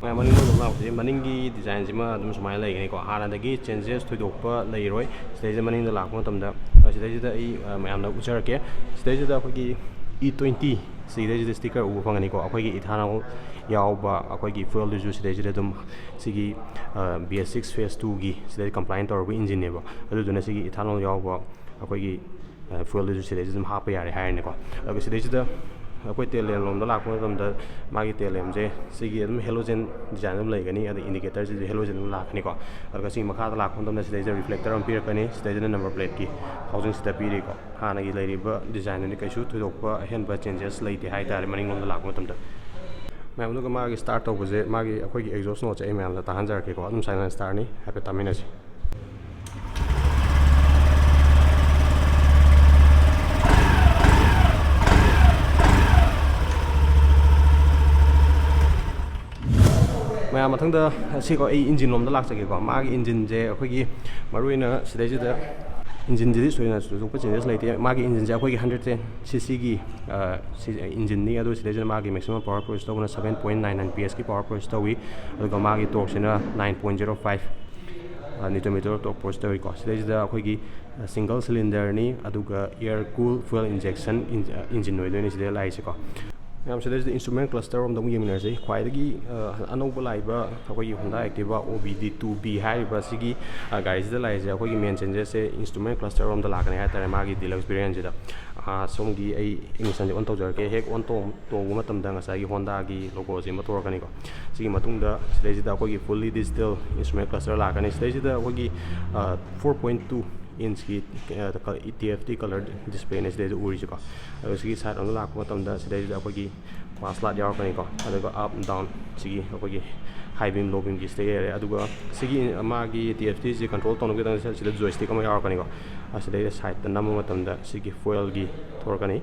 ꯃꯌꯥꯝ ꯃꯅꯤꯡꯗ ꯑꯗꯨꯝ ꯂꯥꯛꯄꯁꯦ, ꯃꯅꯤꯡꯒꯤ ꯗꯤꯖꯥꯏꯟꯁꯤꯃ ꯑꯗꯨꯝ ꯁꯨꯃꯥꯏꯅ ꯂꯩꯒꯅꯤꯀꯣ꯫ ꯍꯥꯟꯅꯗꯒꯤ ꯆꯦꯟꯖꯦꯁ ꯊꯣꯏꯗꯣꯛꯄ ꯂꯩꯔꯣꯏ꯫ ꯁꯤꯗꯩꯁꯤꯗ ꯃꯅꯤꯡꯗ ꯂꯥꯛꯄ ꯃꯇꯝꯗ, ꯑ, ꯁꯤꯗꯩꯁꯤꯗ ꯑꯩ, ꯑ, ꯃꯌꯥꯝꯗ ꯎꯠꯆꯔꯛꯀꯦ꯫ ꯁꯤꯗꯩꯁꯤꯗ ꯑꯩꯈꯣꯏꯒꯤ E twenty, ꯁꯤꯗꯩꯁꯤꯗ ꯁ꯭ꯇꯤꯀꯔ ꯎꯕ ꯐꯪꯒꯅꯤꯀꯣ꯫ ꯑꯩꯈꯣꯏꯒꯤ ꯏꯊꯥꯅꯣꯜ ꯌꯥꯎꯕ ꯑꯩꯈꯣꯏꯒꯤ ꯐ꯭ꯌꯨꯑꯦꯜꯗꯨꯁꯨ ꯁꯤꯗꯩꯁꯤꯗ ꯑꯗꯨꯝ ꯁꯤꯒꯤ, ꯑ, B S six phase twoꯒꯤ ꯁꯤꯗꯩ ꯀꯝꯄ꯭ꯂꯥꯏꯟ ꯇꯧꯔꯕ ꯏꯟꯖꯤꯟꯅꯦꯕ꯫ ꯑꯗꯨꯗꯨꯅ ꯁꯤꯒꯤ ꯏꯊꯥꯅꯣꯜ ꯌꯥꯎꯕ ꯑꯩꯈꯣꯏꯒꯤ, ꯑ, ꯐ꯭ꯌꯨꯑꯦꯜꯗꯨꯁꯨ ꯁꯤꯗꯩꯁꯤꯗ ꯑꯗꯨꯝ ꯍꯥꯞꯄ ꯌꯥꯔꯦ ꯍꯥꯏꯔꯅꯤꯀꯣ꯫ ꯑꯗꯨꯒ ꯁꯤꯗꯩꯁꯤꯗ ꯑꯩꯈꯣꯏ ꯇꯦꯜ ꯂꯦꯝ ꯂꯣꯝꯗ ꯂꯥꯛꯄ ꯃꯇꯝꯗ ꯃꯥꯒꯤ ꯇꯦꯜ ꯂꯦꯝꯁꯦ ꯁꯤꯒꯤ ꯑꯗꯨꯝ ꯍꯦꯂꯣꯖꯦꯟ ꯗꯤꯖꯥꯏꯟ ꯑꯗꯨꯝ ꯂꯩꯒꯅꯤ, ꯑꯗ ꯏꯟꯗꯤꯀꯦꯇꯔꯁꯤꯁꯨ ꯍꯦꯂꯣꯖꯦꯟ ꯑꯗꯨꯝ ꯂꯥꯛꯀꯅꯤꯀꯣ꯫ ꯑꯗꯨꯒ ꯁꯤꯒꯤ ꯃꯈꯥꯗ ꯂꯥꯛꯄ ꯃꯇꯝꯗ ꯁꯤꯗꯩꯁꯤꯗ ꯔꯤꯐ꯭ꯂꯦꯛꯇꯔ ꯑꯃ ꯄꯤꯔꯛꯀꯅꯤ, ꯁꯤꯗꯩꯁꯤꯗ ꯅꯝꯕꯔ ꯄ꯭ꯂꯦꯠꯀꯤ ꯍꯥꯎꯁꯤꯡꯁꯤꯗ ꯄꯤꯔꯤꯀꯣ꯫ ꯍꯥꯟꯅꯒꯤ ꯂꯩꯔꯤꯕ ꯗꯤꯖꯥꯏꯟꯗꯨꯅꯤ, ꯀꯩꯁꯨ ꯊꯣꯏꯗꯣꯛꯄ ꯑꯍꯦꯟꯕ ꯆꯦꯟꯖꯦꯁ ꯂꯩꯇꯦ ꯍꯥꯏꯇꯥꯔꯦ ꯃꯅꯤꯡꯂꯣꯝꯗ ꯂꯥꯛꯄ ꯃꯇꯝꯗ꯫ ꯃꯌꯥꯝ, ꯑꯗꯨꯒ ꯃꯥꯒꯤ ꯁ꯭ꯇꯥꯔꯠ ꯇꯧꯕꯁꯦ, ꯃꯥꯒꯤ ꯑꯩꯈꯣꯏꯒꯤ ꯑꯦꯛꯖꯣꯁ ꯅꯣꯠꯁꯦ ꯑꯩ ꯃꯌꯥꯝꯗ ꯇꯥꯍꯟꯖꯔꯛꯀꯦꯀꯣ꯫ ꯑꯗꯨꯝ ꯁꯥꯏꯂꯦꯟ ꯁ꯭ꯇꯥꯔꯠꯅꯤ, ꯍꯥꯏꯐꯦꯠ ꯇꯥꯃꯤꯟꯅꯁꯤ꯫ ꯃꯌꯥꯝ, ꯃꯊꯪꯗ ꯁꯤꯀꯣ, ꯑꯩ ꯏꯟꯖꯤꯟ ꯂꯣꯝꯗ ꯂꯥꯛꯆꯒꯦꯀꯣ꯫ ꯃꯥꯒꯤ ꯏꯟꯖꯤꯟꯁꯦ ꯑꯩꯈꯣꯏꯒꯤ ꯃꯔꯨꯑꯣꯏꯅ ꯁꯤꯗꯩꯁꯤꯗ ꯏꯟꯖꯤꯟꯁꯤꯗꯤ ꯊꯣꯏꯅ ꯊꯣꯏꯗꯣꯛꯄ ꯆꯦꯟꯖꯦꯁ ꯂꯩꯇꯦ꯫ ꯃꯥꯒꯤ ꯏꯟꯖꯤꯟꯁꯦ ꯑꯩꯈꯣꯏꯒꯤ ꯍꯟꯗ꯭ꯔꯦꯠ ꯇꯦꯟ ꯁꯤ ꯁꯤꯒꯤ ꯏꯟꯖꯤꯟꯅꯤ꯫ ꯑꯗꯨ ꯁꯤꯗꯩꯁꯤꯗ ꯃꯥꯒꯤ ꯃꯦꯛꯁꯤꯃꯝ ꯄꯋꯥꯔ ꯄ꯭ꯔꯣꯗ꯭ꯌꯨꯁ ꯇꯧꯕꯅ seven point nine nine P ꯑꯦꯁꯀꯤ ꯄꯋꯥꯔ ꯄ꯭ꯔꯣꯗ꯭ꯌꯨꯁ ꯇꯧꯏ꯫ ꯑꯗꯨꯒ ꯃꯥꯒꯤ ꯇꯣꯔꯛꯁꯤꯅ nine point zero five newton metre torque produce ꯇꯧꯏꯀꯣ꯫ ꯁꯤꯗꯩꯁꯤꯗ ꯑꯩꯈꯣꯏꯒꯤ ꯁꯤꯡꯒꯜ ꯁꯤꯂꯤꯟꯗꯔꯅꯤ, ꯑꯗꯨꯒ air cool fuel injection engine ꯑꯣꯏꯗꯣꯏꯅꯤ ꯁꯤꯗ ꯂꯥꯛꯏꯁꯦꯀꯣ꯫ ꯃꯌꯥꯝ, ꯁꯤꯗꯩꯁꯤꯗ ꯏꯟꯁꯇ꯭ꯔꯨꯃꯦꯟ ꯀ꯭ꯂꯁꯇꯔ ꯔꯣꯝꯗ ꯑꯃꯨꯛ ꯌꯦꯡꯃꯤꯟꯅꯔꯁꯤ꯫ ꯈ꯭ꯋꯥꯏꯗꯒꯤ ꯑ, ꯑꯅꯧꯕ ꯂꯥꯛꯏꯕ ꯑꯩꯈꯣꯏꯒꯤ Honda Activa O B D two B ꯍꯥꯏꯔꯤꯕ ꯁꯤꯒꯤ ꯑ, ꯒꯥꯔꯤꯁꯤꯗ ꯂꯥꯛꯏꯁꯦ, ꯑꯩꯈꯣꯏꯒꯤ ꯃꯦꯟ ꯆꯦꯟꯖꯦꯁꯁꯦ ꯏꯟꯁꯇ꯭ꯔꯨꯃꯦꯟ ꯀ꯭ꯂꯁꯇꯔ ꯔꯣꯝꯗ ꯂꯥꯛꯀꯅꯤ ꯍꯥꯏꯇꯥꯔꯦ, ꯃꯥꯒꯤ ꯗꯤꯂꯛꯁ ꯚꯦꯔꯤꯌꯟꯁꯤꯗ꯫ ꯑ, ꯁꯣꯝꯒꯤ ꯑꯩ ꯏꯒꯅꯤꯁꯟꯁꯦ ꯑꯣꯟ ꯇꯧꯖꯔꯛꯀꯦ꯫ ꯍꯦꯛ ꯑꯣꯟ ꯇꯧ-, ꯇꯧꯕ ꯃꯇꯝꯗ ꯉꯁꯥꯏꯒꯤ ꯍꯣꯟꯗꯥꯒꯤ ꯂꯣꯒꯣꯁꯦ ꯑꯃ ꯊꯣꯛꯂꯛꯀꯅꯤꯀꯣ꯫ ꯁꯤꯒꯤ ꯃꯇꯨꯡꯗ ꯁꯤꯗꯩꯁꯤꯗ ꯑꯩꯈꯣꯏꯒꯤ ꯐꯨꯜꯂꯤ ꯗꯤꯖꯤꯇꯦꯜ ꯏꯟꯁꯇ꯭ꯔꯨꯃꯦꯟ ꯀ꯭ꯂꯁꯇꯔ ꯂꯥꯛꯀꯅꯤ꯫ ꯁꯤꯗꯩꯁꯤꯗ ꯑꯩꯈꯣꯏꯒꯤ ꯐꯣꯔ ꯄꯣꯏꯟ ꯇꯨ ꯏꯟꯁꯀꯤ ꯇꯤ ꯑꯦꯐ ꯇꯤ ꯀꯂꯔ ꯗꯤꯁꯄ꯭ꯂꯦꯅꯦ ꯁꯤꯗꯩꯗ ꯎꯔꯤꯁꯦꯀꯣ꯫ ꯑꯗꯣ ꯁꯤꯒꯤ ꯁꯥꯏꯠ ꯑꯃꯗ ꯂꯥꯛꯄ ꯃꯇꯝꯗ ꯁꯤꯗꯩꯁꯤꯗ ꯑꯩꯈꯣꯏꯒꯤ ꯄꯥꯁ ꯂꯥꯏꯠ ꯌꯥꯎꯔꯛꯀꯅꯤꯀꯣ꯫ ꯑꯗꯨꯒ ꯑꯞ ꯗꯥꯎꯟ ꯁꯤꯒꯤ ꯑꯩꯈꯣꯏꯒꯤ ꯍꯥꯏ ꯕꯤꯝ, ꯂꯣ ꯕꯤꯝꯒꯤ ꯁꯤꯗꯩ ꯂꯩꯔꯦ꯫ ꯑꯗꯨꯒ ꯁꯤꯒꯤ ꯃꯥꯒꯤ ꯇꯤ ꯑꯦꯐ ꯇꯤꯁꯤ ꯀꯟꯇ꯭ꯔꯣꯜ ꯇꯧꯅꯕꯒꯤꯗꯃꯛꯇ ꯁꯤꯗ ꯖꯣꯏꯁꯇꯤꯛ ꯑꯃ ꯌꯥꯎꯔꯛꯀꯅꯤꯀꯣ꯫ ꯑꯁꯤꯗꯩꯗ ꯁꯥꯏꯠꯇ ꯅꯝꯕ ꯃꯇꯝꯗ ꯁꯤꯒꯤ ꯐ꯭ꯌꯨꯑꯦꯜꯒꯤ ꯊꯣꯔꯛꯀꯅꯤ꯫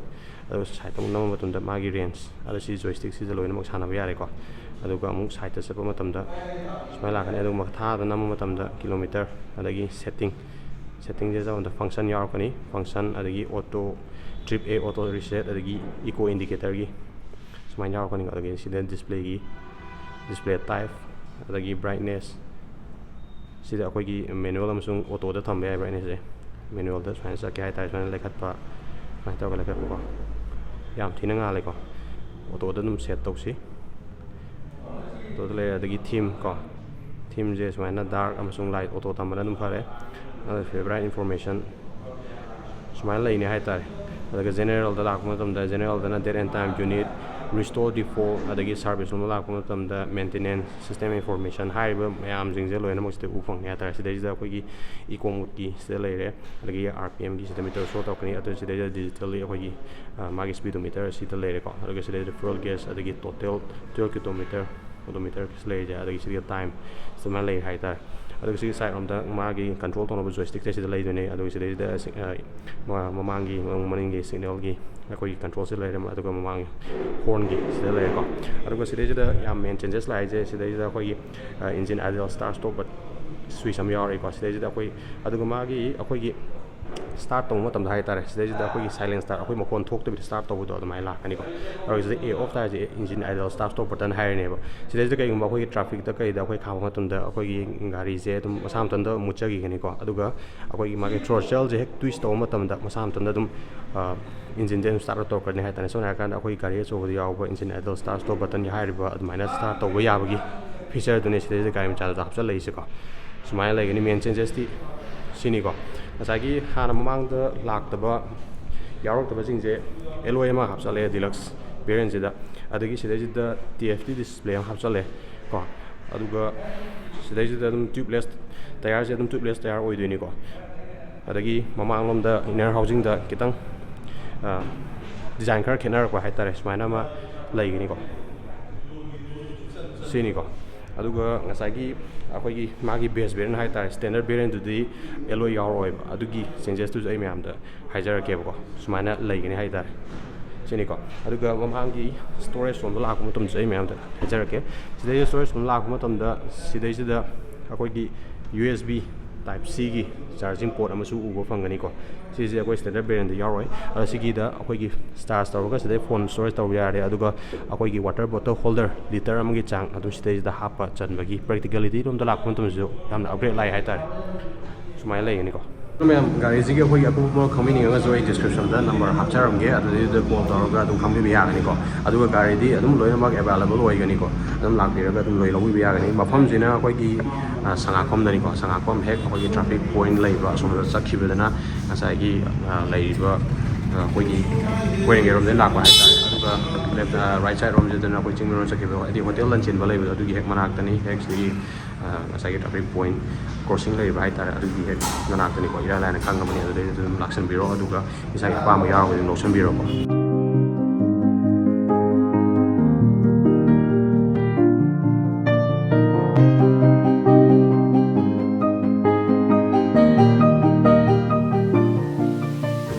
ꯑꯗꯨꯒ ꯁꯥꯏꯠꯇ ꯑꯃꯨꯛ ꯅꯝꯕ ꯃꯇꯝꯗ ꯃꯥꯒꯤ ꯔꯦꯟꯖ, ꯑꯗꯣ ꯁꯤ ꯖꯣꯏꯁꯇꯤꯛꯁꯤꯗ ꯂꯣꯏꯅꯃꯛ ꯁꯥꯟꯅꯕ ꯌꯥꯔꯦꯀꯣ꯫ ꯑꯗꯨꯒ ꯑꯃꯨꯛ ꯁꯥꯏꯠꯇ ꯆꯠꯄ ꯃꯇꯝꯗ ꯁꯨꯃꯥꯏꯅ ꯂꯥꯛꯀꯅꯤ꯫ ꯑꯗꯨꯒ ꯃꯈꯥꯗ ꯅꯝꯕ ꯃꯇꯝꯗ ꯀꯤꯂꯣꯃꯤꯇꯔ, ꯑꯗꯒꯤ ꯁꯦꯠꯇꯤꯡ, ꯁꯦꯠꯇꯤꯡꯁꯦ ꯆꯠꯄ ꯃꯇꯝꯗ ꯐꯪꯁꯟ ꯌꯥꯎꯔꯛꯀꯅꯤ꯫ ꯐꯪꯁꯟ, ꯑꯗꯒꯤ ꯑꯣꯇꯣ, ꯇ꯭ꯔꯤꯞ ꯑꯦ, ꯑꯣꯇꯣ ꯔꯤꯁꯦꯠ, ꯑꯗꯒꯤ ꯏꯀꯣ ꯏꯟꯗꯤꯀꯦꯇꯔꯒꯤ ꯁꯨꯃꯥꯏꯅ ꯌꯥꯎꯔꯛꯀꯅꯤ꯫ ꯑꯗꯒꯤ ꯁꯤꯗ ꯗꯤꯁꯄ꯭ꯂꯦꯒꯤ, ꯗꯤꯁꯄ꯭ꯂꯦ ꯇꯥꯏꯞ, ꯑꯗꯒꯤ ꯕ꯭ꯔꯥꯏꯠꯅꯦꯁ, ꯁꯤꯗ ꯑꯩꯈꯣꯏꯒꯤ ꯃꯦꯅꯨꯋꯦꯜ ꯑꯃꯁꯨꯡ ꯑꯣꯇꯣꯗ ꯊꯝꯕ ꯌꯥꯏ ꯕ꯭ꯔꯥꯏꯠꯅꯦꯁꯁꯦ꯫ ꯃꯦꯅꯨꯋꯦꯜꯗ ꯁꯨꯃꯥꯏꯅ ꯆꯠꯀꯦ ꯍꯥꯏꯇꯥꯔꯦ, ꯁꯨꯃꯥꯏꯅ ꯂꯩꯈꯠꯄ, ꯁꯨꯃꯥꯏꯅ ꯇꯧꯔꯒ ꯂꯩꯈꯠꯄꯀꯣ꯫ ꯌꯥꯝ ꯊꯤꯅ ꯉꯥꯜꯂꯦꯀꯣ꯫ ꯑꯣꯇꯣꯗ ꯑꯗꯨꯝ ꯁꯦꯠ ꯇꯧꯁꯤ꯫ ꯑꯣꯇꯣꯗ ꯂꯩꯔꯦ꯫ ꯑꯗꯒꯤ ꯊꯤꯝ ꯀꯣ, ꯊꯤꯝꯁꯦ ꯁꯨꯃꯥꯏꯅ ꯗꯥꯔꯛ ꯑꯃꯁꯨꯡ ꯂꯥꯏꯠ ꯑꯣꯇꯣ ꯊꯝꯕꯅ ꯑꯗꯨꯝ ꯐꯔꯦ꯫ ꯑꯗꯨꯒ ꯐꯦꯕ꯭ꯔꯥꯏꯠ ꯏꯟꯐꯣꯔꯃꯦꯁꯟ ꯁꯨꯃꯥꯏꯅ ꯂꯩꯅꯤ ꯍꯥꯏꯇꯥꯔꯦ꯫ ꯑꯗꯨꯒ ꯖꯦꯅꯔꯦꯜꯗ ꯂꯥꯛꯄ ꯃꯇꯝꯗ, ꯖꯦꯅꯔꯦꯜꯗꯅ date and time unit, restore default, ꯑꯗꯒꯤ ꯁꯥꯔꯚꯤꯁ ꯂꯣꯝꯗ ꯂꯥꯛꯄ ꯃꯇꯝꯗ maintenance system information ꯍꯥꯏꯔꯤꯕ ꯃꯌꯥꯝꯁꯤꯡꯁꯦ ꯂꯣꯏꯅꯃꯛ ꯁꯤꯗ ꯎ ꯐꯪꯅꯤ ꯍꯥꯏꯇꯥꯔꯦ꯫ ꯁꯤꯗꯩꯁꯤꯗ ꯑꯩꯈꯣꯏꯒꯤ ꯏꯀꯣ ꯃꯣꯠꯀꯤ ꯁꯤꯗ ꯂꯩꯔꯦ, ꯑꯗꯒꯤ ꯑꯥꯔ ꯄꯤ ꯑꯦꯝꯒꯤ ꯁꯤꯗ ꯃꯤꯇꯔ ꯁꯣ ꯇꯧꯔꯛꯀꯅꯤ꯫ ꯑꯗꯨ ꯁꯤꯗꯩꯗ ꯗꯤꯖꯤꯇꯦꯜꯂꯤ ꯑꯩꯈꯣꯏꯒꯤ, ꯑ, ꯃꯥꯒꯤ ꯁ꯭ꯄꯤꯗꯣꯃꯤꯇꯔ ꯑꯁꯤꯗ ꯂꯩꯔꯦꯀꯣ꯫ ꯑꯗꯨꯒ ꯁꯤꯗꯩꯗ ꯐ꯭ꯌꯨꯑꯦꯜ ꯒꯦꯖ, ꯑꯗꯒꯤ ꯇꯣꯇꯦꯜ ꯇ꯭ꯋꯦꯜ ꯀꯤꯂꯣꯃꯤꯇꯔ, ꯑꯣꯗꯣꯃꯤꯇꯔ ꯂꯩꯔꯤꯁꯦ, ꯑꯗꯒꯤ ꯁꯤꯗ ꯇꯥꯏꯝ ꯁꯨꯃꯥꯏꯅ ꯂꯩ ꯍꯥꯏꯇꯥꯔꯦ꯫ ꯑꯗꯨꯒ ꯁꯤꯒꯤ ꯁꯥꯏꯠ ꯔꯣꯝꯗ ꯃꯥꯒꯤ ꯀꯟꯇ꯭ꯔꯣꯜ ꯇꯧꯅꯕ ꯖꯣꯏꯁꯇꯤꯛꯁꯦ ꯁꯤꯗ ꯂꯩꯗꯣꯏꯅꯦ꯫ ꯑꯗꯨꯒ ꯁꯤꯗꯩꯁꯤꯗ ꯁꯤ-, ꯑ, ꯃ-, ꯃꯃꯥꯡꯒꯤ, ꯃꯅꯤꯡꯒꯤ ꯁꯤꯒꯅꯦꯜꯒꯤ ꯑꯩꯈꯣꯏꯒꯤ control ꯁꯤꯗ ꯂꯩꯔꯦ, ꯑꯗꯨꯒ ꯃꯃꯥꯡꯒꯤ horn ꯒꯤ ꯁꯤꯗ ꯂꯩꯔꯦꯀꯣ꯫ ꯑꯗꯨꯒ ꯁꯤꯗꯩꯁꯤꯗ ꯌꯥꯝ main changes ꯂꯥꯛꯏꯁꯦ, ꯁꯤꯗꯩꯁꯤꯗ ꯑꯩꯈꯣꯏꯒꯤ engine idle start stop switch ꯑꯃ ꯌꯥꯎꯔꯛꯏꯀꯣ꯫ ꯁꯤꯗꯩꯁꯤꯗ ꯑꯩꯈꯣꯏ, ꯑꯗꯨꯒ ꯃꯥꯒꯤ ꯑꯩꯈꯣꯏꯒꯤ start ꯇꯧꯕ ꯃꯇꯝꯗ ꯍꯥꯏꯇꯥꯔꯦ, ꯁꯤꯗꯩꯁꯤꯗ ꯑꯩꯈꯣꯏꯒꯤ silent start, ꯑꯩꯈꯣꯏ ꯃꯈꯣꯟ ꯊꯣꯛꯇꯕꯤꯗ start ꯇꯧꯕꯗꯣ ꯑꯗꯨꯃꯥꯏꯅ ꯂꯥꯛꯀꯅꯤꯀꯣ꯫ ꯑꯗꯨꯒ ꯁꯤꯗ A off ꯍꯥꯏꯁꯦ engine idle start stop button ꯍꯥꯏꯔꯅꯦꯕ꯫ ꯁꯤꯗꯩꯁꯤꯗ ꯀꯩꯒꯨꯝꯕ ꯑꯩꯈꯣꯏꯒꯤ traffic ꯇ ꯀꯩꯗ ꯑꯩꯈꯣꯏ ꯈꯥꯝꯕ ꯃꯇꯝꯗ ꯑꯩꯈꯣꯏꯒꯤ ꯒꯥꯔꯤꯁꯦ ꯑꯗꯨꯝ ꯃꯁꯥ ꯃꯊꯟꯇ ꯃꯨꯠꯆꯈꯤꯒꯅꯤꯀꯣ꯫ ꯑꯗꯨꯒ ꯑꯩꯈꯣꯏꯒꯤ ꯃꯥꯒꯤ throttle ꯁꯦ ꯍꯦꯛ twist ꯇꯧꯕ ꯃꯇꯝꯗ ꯃꯁꯥ ꯃꯊꯟꯇ ꯑꯗꯨꯝ engine ꯁꯦ ꯑꯗꯨꯝ start ꯇꯧꯔꯛꯀꯅꯤ ꯍꯥꯏꯇꯥꯔꯦ꯫ ꯁꯝꯅ ꯍꯥꯏꯔꯀꯥꯟꯗ ꯑꯩꯈꯣꯏ ꯒꯥꯔꯤ ꯑꯆꯧꯕꯗ ꯌꯥꯎꯕ engine idle start stop button ꯒꯤ ꯍꯥꯏꯔꯤꯕ ꯑꯗꯨꯃꯥꯏꯅ start ꯇꯧꯕ ꯌꯥꯕꯒꯤ feature ꯗꯨꯅꯦ ꯁꯤꯗꯩꯁꯤꯗ ꯒꯥꯔꯤ ꯃꯆꯥꯗꯁꯨ ꯍꯥꯞꯆꯜꯂꯛꯏꯁꯦꯀꯣ꯫ ꯁꯨꯃꯥꯏꯅ ꯂꯩꯒꯅꯤ꯫ Main changes ꯇꯤ ꯁꯤꯅꯤꯀꯣ꯫ ꯉꯁꯥꯏꯒꯤ ꯍꯥꯟꯅ ꯃꯃꯥꯡꯗ ꯂꯥꯛꯇꯕ, ꯌꯥꯎꯔꯛꯇꯕꯁꯤꯡꯁꯦ alloy ꯑꯃ ꯍꯥꯞꯆꯜꯂꯛꯑꯦ deluxe variant ꯁꯤꯗ꯫ ꯑꯗꯒꯤ ꯁꯤꯗꯩꯁꯤꯗ T F T display ꯑꯃ ꯍꯥꯞꯆꯜꯂꯦ ꯀꯣ꯫ ꯑꯗꯨꯒ ꯁꯤꯗꯩꯁꯤꯗ ꯑꯗꯨꯝ tubeless tyre ꯁꯦ ꯑꯗꯨꯝ tubeless tyre ꯑꯣꯏꯗꯣꯏꯅꯤꯀꯣ꯫ ꯑꯗꯒꯤ ꯃꯃꯥꯡꯂꯣꯝꯗ inner housing ꯗ ꯈꯤꯇꯪ design ꯈꯔ ꯈꯦꯠꯅꯔꯛꯄ ꯍꯥꯏꯇꯥꯔꯦ, ꯁꯨꯃꯥꯏꯅ ꯑꯃ ꯂꯩꯒꯅꯤꯀꯣ꯫ ꯁꯤꯅꯤꯀꯣ꯫ ꯑꯗꯨꯒ ꯉꯁꯥꯏꯒꯤ ꯑꯩꯈꯣꯏꯒꯤ ꯃꯥꯒꯤ base variant ꯍꯥꯏꯇꯥꯔꯦ, standard variant ꯗꯨꯗꯤ alloy ꯌꯥꯎꯔꯛꯑꯣꯏꯕ꯫ ꯑꯗꯨꯒꯤ changes ꯇꯨꯁꯨ ꯑꯩ ꯃꯌꯥꯝꯗ ꯍꯥꯏꯖꯔꯛꯀꯦꯕꯀꯣ꯫ ꯁꯨꯃꯥꯏꯅ ꯂꯩꯒꯅꯤ ꯍꯥꯏꯇꯥꯔꯦ꯫ ꯁꯤꯅꯤꯀꯣ꯫ ꯑꯗꯨꯒ ꯃꯃꯥꯡꯒꯤ storage ꯔꯣꯝꯗ ꯂꯥꯛꯄ ꯃꯇꯝꯗꯁꯨ ꯑꯩ ꯃꯌꯥꯝꯗ ꯍꯥꯏꯖꯔꯛꯀꯦ꯫ ꯁꯤꯗꯩꯗ storage ꯔꯣꯝ ꯂꯥꯛꯄ ꯃꯇꯝꯗ ꯁꯤꯗꯩꯁꯤꯗ ꯑꯩꯈꯣꯏꯒꯤ U S B type C ꯒꯤ charging port ꯑꯃꯁꯨ ꯎꯕ ꯐꯪꯒꯅꯤꯀꯣ꯫ ꯁꯤꯁꯦ ꯑꯩꯈꯣꯏ standard variant ꯇ ꯌꯥꯎꯔꯣꯏ꯫ ꯑꯗꯣ ꯁꯤꯒꯤꯗ ꯑꯩꯈꯣꯏꯒꯤ charge ꯇꯧꯔꯒ ꯁꯤꯗꯩ phone storage ꯇꯧꯕ ꯌꯥꯔꯦ꯫ ꯑꯗꯨꯒ ꯑꯩꯈꯣꯏꯒꯤ water bottle holder litre ꯑꯃꯒꯤ ꯆꯥꯡ ꯑꯗꯨꯝ ꯁꯤꯗꯩꯁꯤꯗ ꯍꯥꯞꯄ ꯆꯟꯕꯒꯤ practicality ꯔꯣꯝꯗ ꯂꯥꯛꯄ ꯃꯇꯝꯗꯁꯨ ꯌꯥꯝꯅ upgrade ꯂꯥꯛꯑꯦ ꯍꯥꯏꯇꯥꯔꯦ꯫ ꯁꯨꯃꯥꯏꯅ ꯂꯩꯒꯅꯤꯀꯣ꯫ ꯃꯌꯥꯝ, ꯒꯥꯔꯤꯁꯤꯒꯤ ꯑꯩꯈꯣꯏꯒꯤ ꯑꯀꯨꯞꯄ ꯃꯔꯣꯜ ꯈꯪꯕꯤꯅꯤꯡꯉꯒꯁꯨ ꯑꯩ description ꯗ number ꯍꯥꯞꯆꯔꯝꯒꯦ, ꯑꯗꯨꯗꯩꯗꯨꯗ call ꯇꯧꯔꯒ ꯑꯗꯨꯝ ꯈꯪꯕꯤꯕ ꯌꯥꯒꯅꯤꯀꯣ꯫ ꯑꯗꯨꯒ ꯒꯥꯔꯤꯗꯤ ꯑꯗꯨꯝ ꯂꯣꯏꯅꯃꯛ available ꯑꯣꯏꯒꯅꯤꯀꯣ꯫ ꯑꯗꯨꯝ ꯂꯥꯛꯄꯤꯔꯒ ꯑꯗꯨꯝ ꯂꯣꯏ ꯂꯧꯕꯤꯕ ꯌꯥꯒꯅꯤ꯫ ꯃꯐꯝꯁꯤꯅ ꯑꯩꯈꯣꯏꯒꯤ, ꯑ, ꯁꯉꯥꯛꯐꯝꯗꯅꯤꯀꯣ꯫ ꯁꯉꯥꯛꯐꯝ ꯍꯦꯛ ꯑꯩꯈꯣꯏꯒꯤ traffic point ꯂꯩꯕ ꯑꯁꯣꯝꯗ ꯆꯠꯈꯤꯕꯗꯅ ꯉꯁꯥꯏꯒꯤ, ꯑ, ꯂꯩꯔꯤꯕ, ꯑ, ꯑꯩꯈꯣꯏꯒꯤ ꯀꯣꯏꯔꯦꯡꯒꯩꯔꯣꯝꯗꯒꯤ ꯂꯥꯛꯄ ꯍꯥꯏꯇꯥꯔꯦ꯫ ꯑꯗꯨꯒ left, ꯑ, right side ꯔꯣꯝꯁꯤꯗꯅ ꯑꯩꯈꯣꯏ ꯆꯤꯡꯃꯩꯔꯣꯡ ꯆꯠꯈꯤꯕ, ꯍꯥꯏꯗꯤ hotel ꯂꯟꯆꯦꯟꯕ ꯂꯩꯕꯗꯣ ꯑꯗꯨꯒꯤ ꯍꯦꯛ ꯃꯅꯥꯛꯇꯅꯤ꯫ ꯍꯦꯛ ꯁꯤꯒꯤ, ꯑ, ꯉꯁꯥꯏꯒꯤ traffic point crossing ꯂꯩꯔꯤꯕ ꯍꯥꯏꯇꯥꯔꯦ, ꯑꯗꯨꯒꯤ ꯍꯦꯛ ꯃꯅꯥꯛꯇꯅꯤꯀꯣ꯫ ꯏꯔꯥꯏ ꯂꯥꯏꯅ ꯈꯪꯉꯕꯅꯤ꯫ ꯑꯗꯨꯗꯩꯗ ꯑꯗꯨꯝ ꯂꯥꯛꯁꯟꯕꯤꯔꯣ, ꯑꯗꯨꯒ ꯏꯁꯥꯒꯤ ꯑꯄꯥꯝꯕ ꯌꯥꯎꯔꯒꯗꯤ ꯑꯗꯨꯝ ꯂꯧꯁꯟꯕꯤꯔꯣꯀꯣ꯫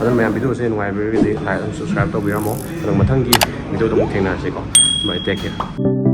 ꯑꯗꯨꯅ ꯃꯌꯥꯝ videoꯁꯦ ꯅꯨꯡꯉꯥꯏꯕꯤꯔꯒꯗꯤ like ꯑꯃ subscribe ꯇꯧꯕꯤꯔꯝꯃꯣ꯫ ꯑꯗꯨꯒ ꯃꯊꯪꯒꯤ videoꯗ ꯑꯃꯨꯛ ꯊꯦꯡꯅꯔꯁꯤꯀꯣ꯫ Bye, take care꯫